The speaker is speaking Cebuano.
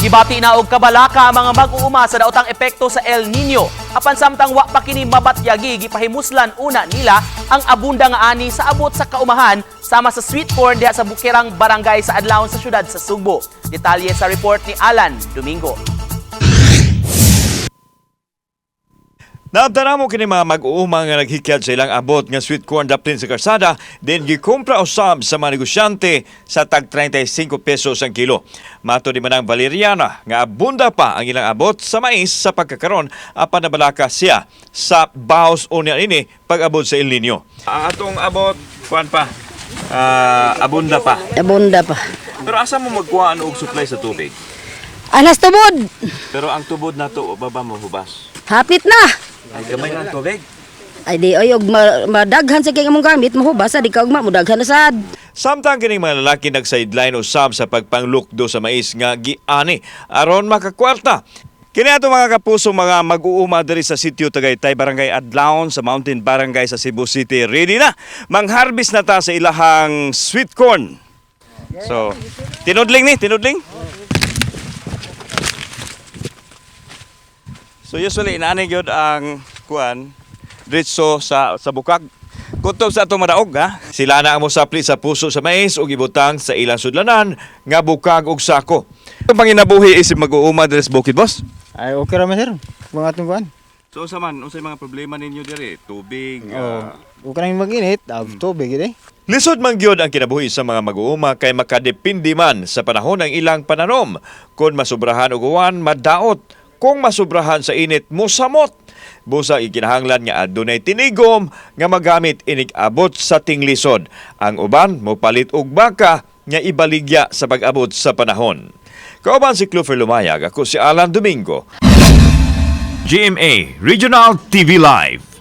Gibati na og kabalaka ang mga mag-uuma sa daotang epekto sa El Nino. Apan samtang wa pa kini mabatyagi, gipahimuslan una nila ang abunda nga ani sa abot sa kaumahan sama sa sweet corn diha sa Bukirang Barangay sa Adlaon sa syudad sa Sugbo. Detalye sa report ni Alan Domingo. Naabtana mo kini mga mag-uuma nga naghikyad sa ilang abot nga sweet corn daplin sa karsada, then gikumpra usab sa mga negosyante sa tag 35 pesos ang kilo. Mato di manang Valeriana nga abunda pa ang ilang abot sa mais sa pagkakaron apan nabalaka siya sa baos unya ini pag-abot sa El Nino. Ang atong abot kuan pa, abunda pa. Abunda pa. Pero asa mo magkuhaan og supply sa tubig? Alas tubod. Pero ang tubod nato baba mo hubas. Hapit na. Ay gamay lang tubig. Ay di ay og madaghan sa kay among gamit mahubas sa di ka ugma modaghan na sad. Samtang kining mga lalaki nagsideline usab sa pagpanglukdo sa mais nga giani aron makakwarta. Kini ato mga kapuso, mga mag-uuma diri sa sitio Tagaytay, Barangay Adlaon sa Mountain Barangay sa Cebu City. Ready na mangharvest na ta sa ilahang sweet corn. So, tinudling ni, tinudling. So usually inaani gyud ang kuan diretso sa bukag. Kutob sa atong madaog ha. Sila na ang mosapli sa puso sa mais ug ibutang sa ilang sudlanan nga bukag og sako. Ang panginabuhi isip mag-uuma diri sa bukid, boss. Ay, okay ra man, sir. Mga atong kuan. So unsa man unsay mga problema ninyo diri? Tubig. Oh, okay ra mag-init, tubig gid eh. Lisod man gyud ang kinabuhi sa mga mag-uuma kay makadepende man sa panahon ng ilang pananom. Kung masubrahan og uwan, madaot. Kung masubrahan sa init, mosamot. Busa ikinahanglan nga adunay tinigom nga magamit inig abot sa tinglisod. Ang uban mopalit og baka nga ibaligya sa pag-abot sa panahon. Kauban si Clover Lumayag, ako si Alan Domingo. GMA Regional TV Live.